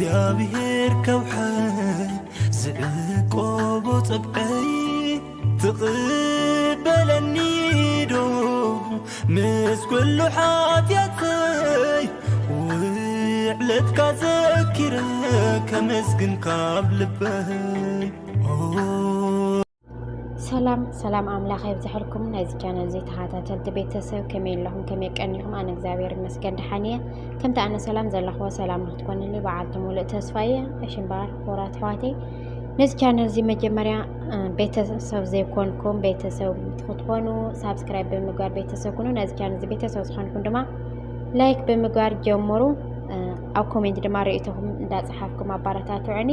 እግዚኣብሔር ከውሐ ዝዕቆቦ ጸብዐይ ትቕበለኒ ዶ ምስ ኩሉ ሓጢኣተይ ውዕለትካ ዘኪረ ከመስግን ካብ ልበይ። ሰላም ሰላም ኣምላኽ የብዝሐልኩም ናይዚ ቻነል እዚ ተኸታተልቲ ቤተሰብ፣ ከመይ ኣለኹም? ከመይ ቀኒኹም? ኣነ እግዚኣብሔር ይመስገን ደሓን እየ። ከምቲ ኣነ ሰላም ዘለኽዎ ሰላም ንክትኮንልይ በዓልቲ ሙሉእ ተስፋ እየ። እሺ እምበኣር ክቡራት ኣሕዋተይ፣ ነዚ ቻነል እዚ መጀመርያ ቤተሰብ ዘይኮንኩም ቤተሰብ ክትኮኑ ሳብስክራይብ ብምግባር ቤተሰብ ኩኑ። ነዚ ቻነል እዚ ቤተሰብ ዝኾንኩም ድማ ላይክ ብምግባር ጀምሩ። ኣብ ኮሜንት ድማ ርእይቶኹም እንዳጸሓፍኩም ኣባረታትዑኒ።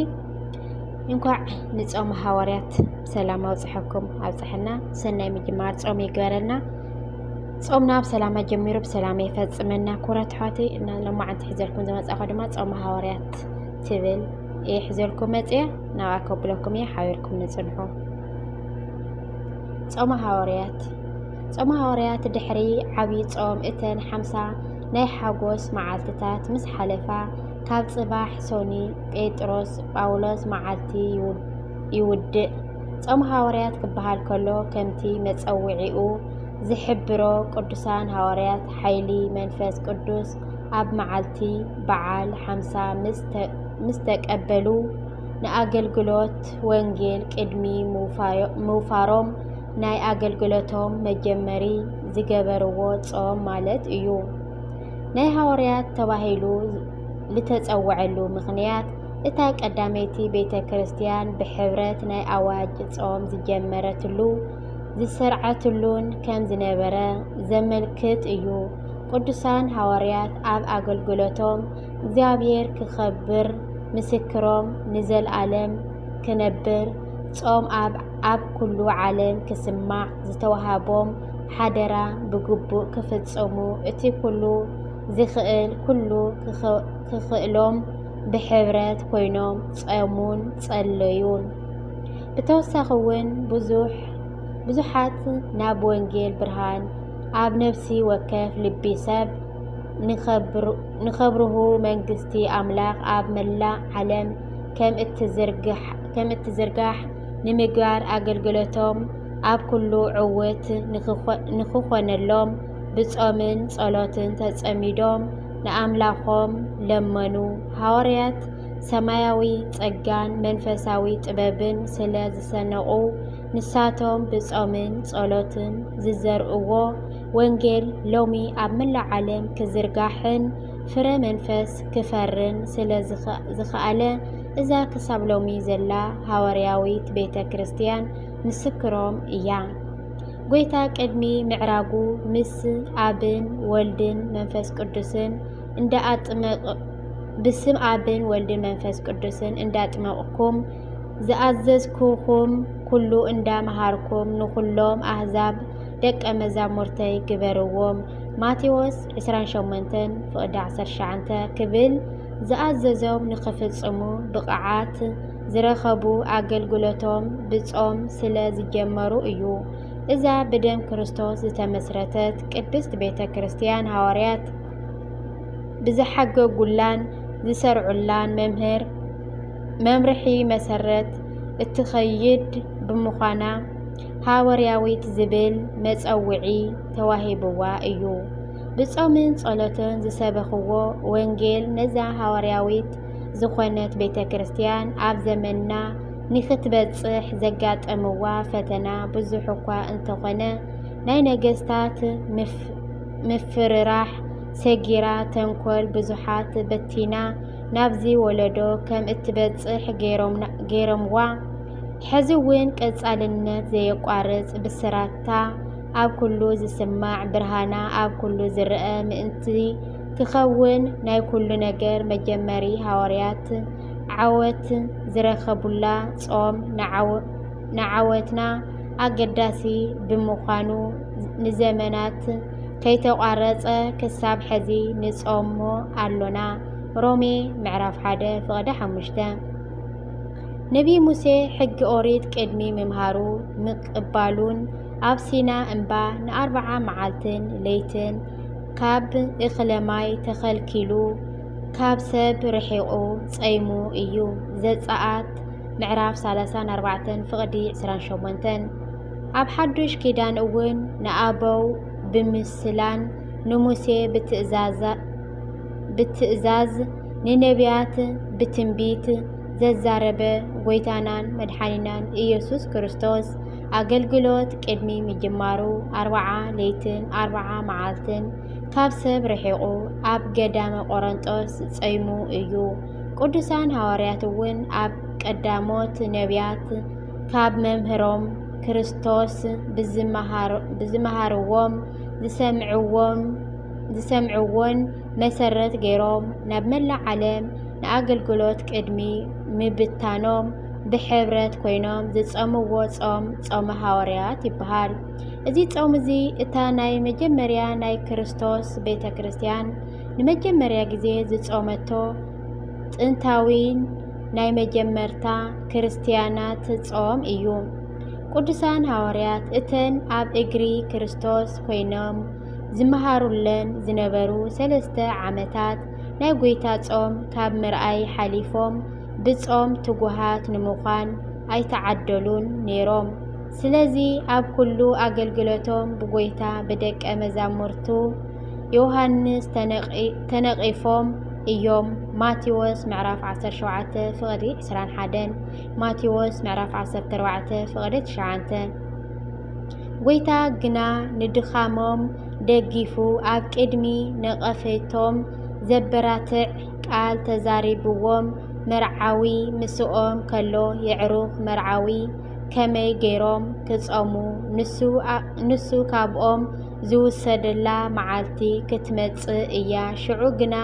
እንኳዕ ንጾም ሃዋርያት ብሰላም ኣውጽሐኩም ኣብጽሐና። ሰናይ ምጅማር ጾም ይግበረልና። ጾምና ብሰላም ኣጀሚሩ ብሰላም የፈጽመና። ኩራት ኣሕዋተይ እና ሎማዓንቲ ሒዘልኩም ዝመጻኹ ድማ ጾም ሃዋርያት ትብል እየ ሒዘልኩም መጽየ። ናብኣ ከብለኩም እየ፣ ሓቢርኩም ንጽንሑ። ጾመ ሃዋርያት። ጾመ ሃዋርያት ድሕሪ ዓቢ ጾም እተን ሓምሳ ናይ ሓጎስ መዓልትታት ምስ ሓለፋ፣ ካብ ጽባሕ ሶኒ ጴጥሮስ ጳውሎስ መዓልቲ ይውድእ። ጾመ ሃዋርያት ክበሃል ከሎ ከምቲ መጸውዒኡ ዝሕብሮ ቅዱሳን ሃዋርያት ሓይሊ መንፈስ ቅዱስ ኣብ መዓልቲ በዓል ሓምሳ ምስ ተቀበሉ ንኣገልግሎት ወንጌል ቅድሚ ምውፋሮም ናይ ኣገልግሎቶም መጀመሪ ዝገበርዎ ጾም ማለት እዩ። ናይ ሃዋርያት ተባሂሉ ልተጸውዐሉ ምኽንያት እታ ቀዳመይቲ ቤተ ክርስቲያን ብሕብረት ናይ ኣዋጅ ጾም ዝጀመረትሉ ዝሰርዐትሉን ከም ዝነበረ ዘመልክት እዩ። ቅዱሳን ሃዋርያት ኣብ ኣገልግሎቶም እግዚኣብሔር ክኸብር ምስክሮም ንዘልኣለም ክነብር ጾም ኣብ ኣብ ኩሉ ዓለም ክስማዕ ዝተዋሃቦም ሓደራ ብግቡእ ክፍጽሙ እቲ ኩሉ ዝኽእል ኩሉ ክኽእሎም ብሕብረት ኮይኖም ጸሙን ጸለዩን። ብተወሳኺ እውን ብዙሕ ብዙሓት ናብ ወንጌል ብርሃን ኣብ ነፍሲ ወከፍ ልቢ ሰብ ንኸብርሁ መንግስቲ ኣምላኽ ኣብ መላእ ዓለም ከም እትዝርጋሕ ንምግባር ኣገልግሎቶም ኣብ ኩሉ ዕውት ንኽኾነሎም ብጾምን ጸሎትን ተጸሚዶም ንኣምላኾም ለመኑ። ሃዋርያት ሰማያዊ ጸጋን መንፈሳዊ ጥበብን ስለ ዝሰነቑ ንሳቶም ብጾምን ጸሎትን ዝዘርእዎ ወንጌል ሎሚ ኣብ መላእ ዓለም ክዝርጋሕን ፍረ መንፈስ ክፈርን ስለ ዝኸኣለ እዛ ክሳብ ሎሚ ዘላ ሃዋርያዊት ቤተ ክርስቲያን ምስክሮም እያ። ጐይታ ቅድሚ ምዕራጉ ምስ ኣብን ወልድን መንፈስ ቅዱስን እንዳኣጥመቕ ብስም ኣብን ወልድን መንፈስ ቅዱስን እንዳጥመቕኩም ዝኣዘዝኩኹም ኩሉ እንዳመሃርኩም ንኹሎም ኣህዛብ ደቀ መዛሙርተይ ግበርዎም። ማቴዎስ ዕስራን ሸሞንተን ፍቕዲ ዓሰርተ ትሽዓተ ክብል ዝኣዘዞም ንኽፍጽሙ ብቕዓት ዝረኸቡ ኣገልግሎቶም ብጾም ስለ ዝጀመሩ እዩ። እዛ ብደም ክርስቶስ ዝተመስረተት ቅድስት ቤተ ክርስቲያን ሃዋርያት ብዝሓገጉላን ዝሰርዑላን መምህር መምርሒ መሰረት እትኸይድ ብምዃና ሃዋርያዊት ዝብል መጸውዒ ተዋሂብዋ እዩ። ብጾምን ጸሎትን ዝሰበኽዎ ወንጌል ነዛ ሃዋርያዊት ዝኾነት ቤተ ክርስቲያን ኣብ ዘመንና ንኽትበጽሕ ዘጋጠምዋ ፈተና ብዙሕ እኳ እንተኾነ ናይ ነገስታት ምፍርራሕ ሰጊራ ተንኮል ብዙሓት በቲና ናብዚ ወለዶ ከም እትበጽሕ ገይሮምዋ። ሕዚ እውን ቀጻልነት ዘየቋርጽ ብስራታ ኣብ ኩሉ ዝስማዕ ብርሃና ኣብ ኩሉ ዝረአ ምእንቲ ክኸውን ናይ ኩሉ ነገር መጀመሪ ሃዋርያት ዓወት ዝረኸቡላ ጾም ንዓወትና ኣገዳሲ ብምዃኑ ንዘመናት ከይተቋረጸ ክሳብ ሕዚ ንጾሞ ኣሎና። ሮሜ ምዕራፍ ሓደ ፍቕዲ ሓሙሽተ። ነቢ ሙሴ ሕጊ ኦሪት ቅድሚ ምምሃሩ ምቕባሉን ኣብ ሲና እምባ ንኣርብዓ መዓልትን ለይትን ካብ እኽለ ማይ ተኸልኪሉ ካብ ሰብ ርሒቑ ጸይሙ እዩ። ዘጸኣት ምዕራፍ ሰላሳን ኣርባዕተን ፍቕዲ ዕስራን ሸሞንተን። ኣብ ሓዱሽ ኪዳን እውን ንኣበው ብምስላን ንሙሴ ብትእዛዛ-፣ ብትእዛዝ ንነቢያት ብትንቢት ዘዛረበ ጎይታናን መድሓኒናን ኢየሱስ ክርስቶስ ኣገልግሎት ቅድሚ ምጅማሩ ኣርብዓ ለይትን ኣርብዓ መዓልትን ካብ ሰብ ርሒቑ ኣብ ገዳመ ቆረንጦስ ጸይሙ እዩ። ቅዱሳን ሃዋርያት እውን ኣብ ቀዳሞት ነቢያት ካብ መምህሮም ክርስቶስ ብዝመሃር-፣ ብዝመሃርዎም ዝሰምዕዎም፣ ዝሰምዕዎን መሰረት ገይሮም ናብ መላእ ዓለም ንኣገልግሎት ቅድሚ ምብታኖም ብሕብረት ኮይኖም ዝጸምዎ ጾም ጾመ ሃዋርያት ይበሃል። እዚ ጾም እዚ እታ ናይ መጀመርያ ናይ ክርስቶስ ቤተ ክርስቲያን ንመጀመርያ ግዜ ዝጾመቶ ጥንታዊን ናይ መጀመርታ ክርስትያናት ጾም እዩ። ቅዱሳን ሃዋርያት እተን ኣብ እግሪ ክርስቶስ ኮይኖም ዝመሃሩለን ዝነበሩ ሰለስተ ዓመታት ናይ ጐይታ ጾም ካብ ምርኣይ ሓሊፎም ብጾም ትጉሃት ንምዃን ኣይተዓደሉን ነይሮም። ስለዚ ኣብ ኩሉ ኣገልግሎቶም ብጐይታ ብደቀ መዛሙርቱ ዮሃንስ ተነቒ-፣ ተነቒፎም እዮም። ማቴዎስ ምዕራፍ ዓሰርተ ሸውዓተ ፍቕዲ ዕስራን ሓደን፣ ማቴዎስ ምዕራፍ ዓሰርተ ኣርባዕተ ፍቕዲ ትሽዓተ። ጐይታ ግና ንድኻሞም ደጊፉ ኣብ ቅድሚ ነቐፌቶም ዘበራትዕ ቃል ተዛሪብዎም፣ መርዓዊ ምስኦም ከሎ የዕሩኽ መርዓዊ ከመይ ገይሮም ክጾሙ፣ ንሱ ኣ-፣ ንሱ ካብኦም ዝውሰደላ መዓልቲ ክትመጽእ እያ፣ ሽዑ ግና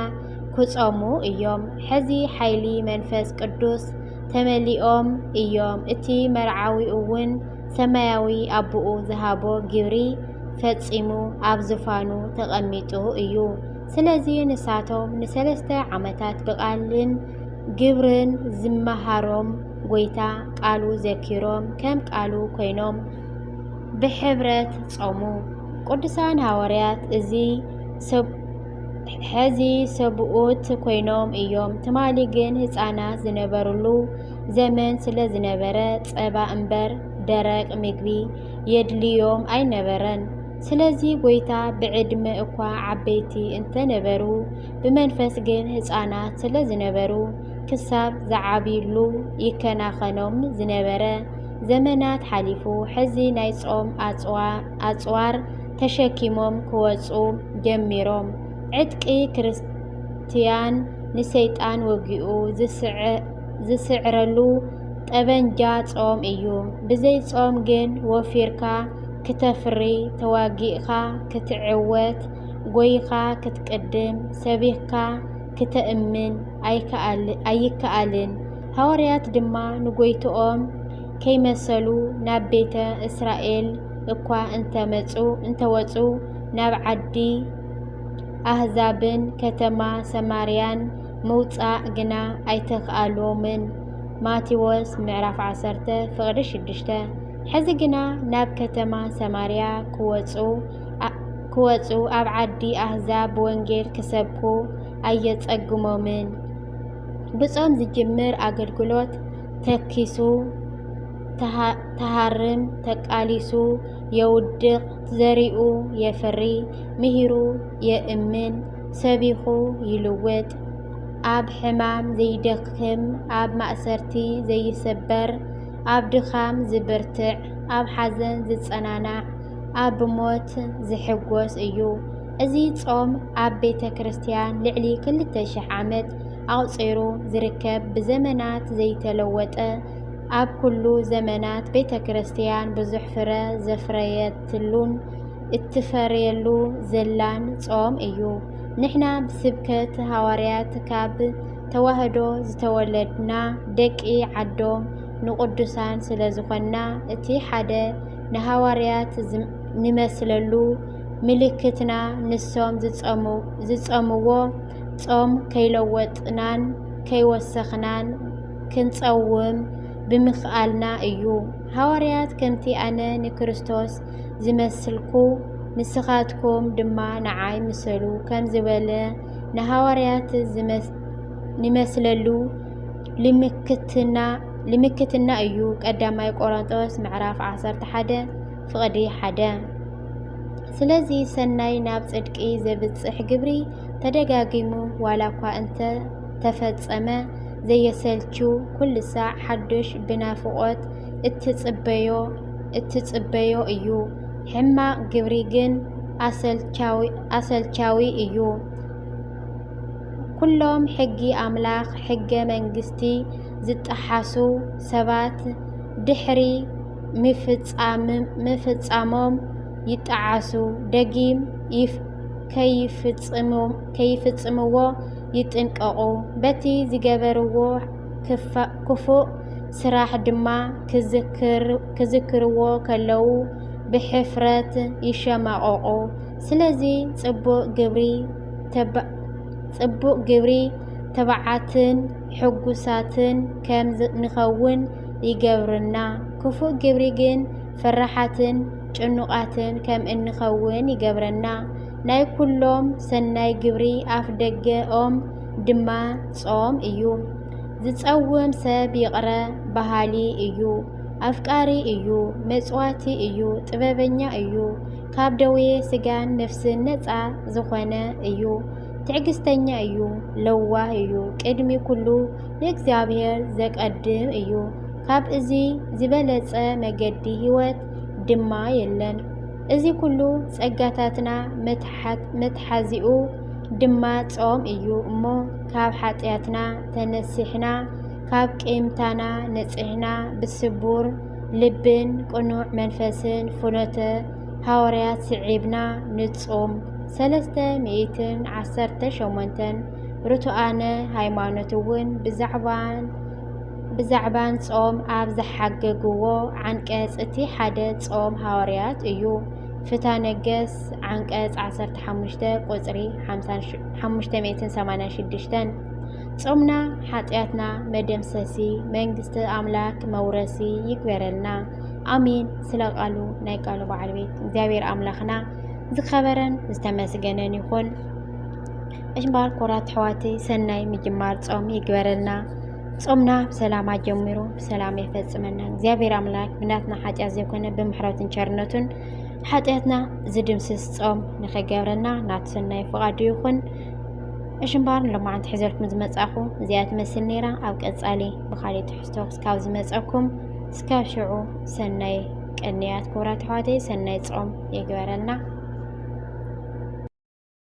ክጾሙ እዮም። ሕዚ ሓይሊ መንፈስ ቅዱስ ተመሊኦም እዮም። እቲ መርዓዊ እውን ሰማያዊ ኣቦኡ ዝሃቦ ግብሪ ፈጺሙ ኣብ ዝፋኑ ተቐሚጡ እዩ። ስለዚ ንሳቶም ንሰለስተ ዓመታት ብቓልን ግብርን ዝመሃሮም ጐይታ ቃሉ ዘኪሮም ከም ቃሉ ኮይኖም ብሕብረት ጾሙ። ቅዱሳን ሃዋርያት እዚ ሰብ-፣ ሕዚ ሰብኡት ኮይኖም እዮም። ትማሊ ግን ህፃናት ዝነበሩሉ ዘመን ስለ ዝነበረ ጸባ እምበር ደረቕ ምግቢ የድልዮም ኣይነበረን። ስለዚ ጐይታ ብዕድመ እኳ ዓበይቲ እንተነበሩ ብመንፈስ ግን ህፃናት ስለ ዝነበሩ ክሳብ ዝዓብይሉ ይከናኸኖም ዝነበረ ዘመናት ሓሊፉ፣ ሕዚ ናይ ጾም ኣጽዋ-፣ ኣጽዋር ተሸኪሞም ክወጹ ጀሚሮም። ዕጥቂ ክርስትያን ንሰይጣን ወጊኡ ዝስዕ-፣ ዝስዕረሉ ጠበንጃ ጾም እዩ። ብዘይ ጾም ግን ወፊርካ ክተፍሪ፣ ተዋጊእካ ክትዕወት፣ ጎይኻ ክትቅድም፣ ሰቢኽካ ክተእምን ኣይከኣል-፣ ኣይከኣልን። ሃዋርያት ድማ ንጎይትኦም ከይመሰሉ ናብ ቤተ እስራኤል እኳ እንተመጹ፣ እንተወጹ፣ ናብ ዓዲ ኣህዛብን ከተማ ሰማርያን ምውጻእ ግና ኣይተኽኣሎምን። ማቴዎስ ምዕራፍ ዓሰርተ ፍቕዲ ሽዱሽተ። ሕዚ ግና ናብ ከተማ ሰማርያ ክወጹ፣ ኣ-፣ ክወጹ፣ ኣብ ዓዲ ኣህዛብ ብወንጌል ክሰብኩ ኣየጸግሞምን። ብጾም ዝጅምር ኣገልግሎት ተኪሱ፣ ተሃ-፣ ተሃርም፣ ተቃሊሱ የውድቕ፣ ዘሪኡ የፍሪ፣ ምሂሩ የእምን፣ ሰቢኹ ይልውጥ፣ ኣብ ሕማም ዘይደክም፣ ኣብ ማእሰርቲ ዘይስበር፣ ኣብ ድኻም ዝብርትዕ፣ ኣብ ሓዘን ዝጸናናዕ፣ ኣብ ሞት ዝሕጎስ እዩ። እዚ ጾም ኣብ ቤተ ክርስቲያን ልዕሊ ክልተ ሽሕ ዓመት ኣቑጺሩ ዝርከብ፣ ብዘመናት ዘይተለወጠ፣ ኣብ ኩሉ ዘመናት ቤተ ክርስቲያን ብዙሕ ፍረ ዘፍረየትሉን እትፈርየሉ ዘላን ጾም እዩ። ንሕና ብስብከት ሃዋርያት ካብ ተዋህዶ ዝተወለድና ደቂ ዓዶም ንቅዱሳን ስለ ዝኾንና፣ እቲ ሓደ ንሃዋርያት ዝም-፣ ንመስለሉ ምልክትና ንሶም ዝጸሙ-፣ ዝጸምዎ ጾም ከይለወጥናን ከይወሰኽናን ክንጸውም ብምኽኣልና እዩ። ሃዋርያት ከምቲ ኣነ ንክርስቶስ ዝመስልኩ ንስኻትኩም ድማ ንዓይ ምሰሉ ከም ዝበለ ንሃዋርያት ዝመስ-፣ ንመስለሉ ልምክትና ልምክትና እዩ። ቀዳማይ ቆሮንጦስ ምዕራፍ ዓሰርተ ሓደ ፍቕዲ ሓደ። ስለዚ ሰናይ ናብ ጽድቂ ዘብጽሕ ግብሪ ተደጋጊሙ ዋላ እኳ እንተ ተፈጸመ ዘየሰልችው ኩሉ ሳዕ ሓዱሽ ብናፍቖት እትጽበዮ እትጽበዮ እዩ። ሕማቕ ግብሪ ግን ኣሰልቻዊ ኣሰልቻዊ እዩ። ኩሎም ሕጊ ኣምላኽ፣ ሕገ መንግስቲ ዝጠሓሱ ሰባት ድሕሪ ምፍጻሞም ይጠዓሱ። ደጊም ከይፍጽምዎ ይጥንቀቑ። በቲ ዝገበርዎ ክፉእ ስራሕ ድማ ክዝክርዎ ከለዉ ብሕፍረት ይሸማቐቑ። ስለዚ ጽቡቕ ግብሪ ተባ- ጽቡቕ ግብሪ ተባዓትን ሕጉሳትን ከም ንኸውን ይገብርና። ክፉእ ግብሪ ግን ፈራሓትን ጭኑቓትን ከም እንኸውን ይገብረና። ናይ ኩሎም ሰናይ ግብሪ ኣፍ ደገኦም ድማ ጾም እዩ። ዝጸውም ሰብ ይቕረ በሃሊ እዩ፣ ኣፍቃሪ እዩ፣ መጽዋቲ እዩ፣ ጥበበኛ እዩ፣ ካብ ደዌ ስጋን ነፍስን ነጻ ዝኾነ እዩ። ትዕግስተኛ እዩ፣ ለዋህ እዩ፣ ቅድሚ ኩሉ ንእግዚኣብሔር ዘቀድም እዩ። ካብ እዚ ዝበለጸ መገዲ ህይወት ድማ የለን። እዚ ኩሉ ጸጋታትና መትሓዚኡ ድማ ጾም እዩ እሞ፣ ካብ ሓጢኣትና ተነሲሕና፣ ካብ ቂምታና ነጺሕና፣ ብስቡር ልብን ቅኑዕ መንፈስን ፍኖተ ሃዋርያት ስዒብና ንጹም። ሰለስተ ሚእትን ዓሰርተ ሸሞንተን ርቱዓነ ሃይማኖት እውን ብዛዕባን ብዛዕባን ጾም ኣብ ዝሓገግዎ ዓንቀጽ እቲ ሓደ ጾም ሃዋርያት እዩ። ፍትሐ ነገሥት ዓንቀጽ ዓሰርተ ሓሙሽተ ቁጽሪ ሓሙሽተ ሚእትን ሰማንያን ሽዱሽተን። ጾምና ሓጢኣትና መደምሰሲ፣ መንግስቲ ኣምላክ መውረሲ ይግበረልና። ኣሜን። ስለ ቃሉ ናይ ቃሉ በዓል ቤት እግዚኣብሔር ኣምላኽና ዝኸበረን ዝተመስገነን ይኹን። እሽምባር ኮራት ኣሕዋተይ ሰናይ ምጅማር ጾም ይግበረልና። ጾምና ብሰላም ኣጀሚሩ ብሰላም የፈጽመና። እግዚኣብሔር ኣምላክ ብናትና ሓጢኣት ዘይኮነ ብምሕረቱን ቸርነቱን ሓጢኣትና ዝድምስስ ጾም ንኸገብረና ናቱ ሰናይ ፍቓዱ ይኹን። እሽምባር ንሎማዓንቲ ሒዘልኩም ዝመጻኹ እዚኣ ትመስል ነይራ። ኣብ ቀጻሊ ብኻሊእ ትሕዝቶ ክስካብ ዝመጸኩም እስካብ ሽዑ ሰናይ ቅንያት ክቡራት ኣሕዋተይ ሰናይ ጾም ይግበረልና።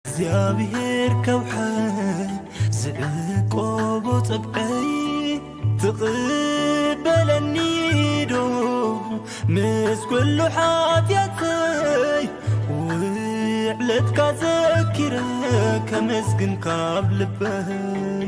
እግዚኣብሔር ከውሕን ዝዕቆቦ ጽብሐይ ትቕበለኒ ዶ ምስ ኩሉ ሓጢኣተይ ውዕለትካ ዘኪረ ከመስግን ካብ ልበይ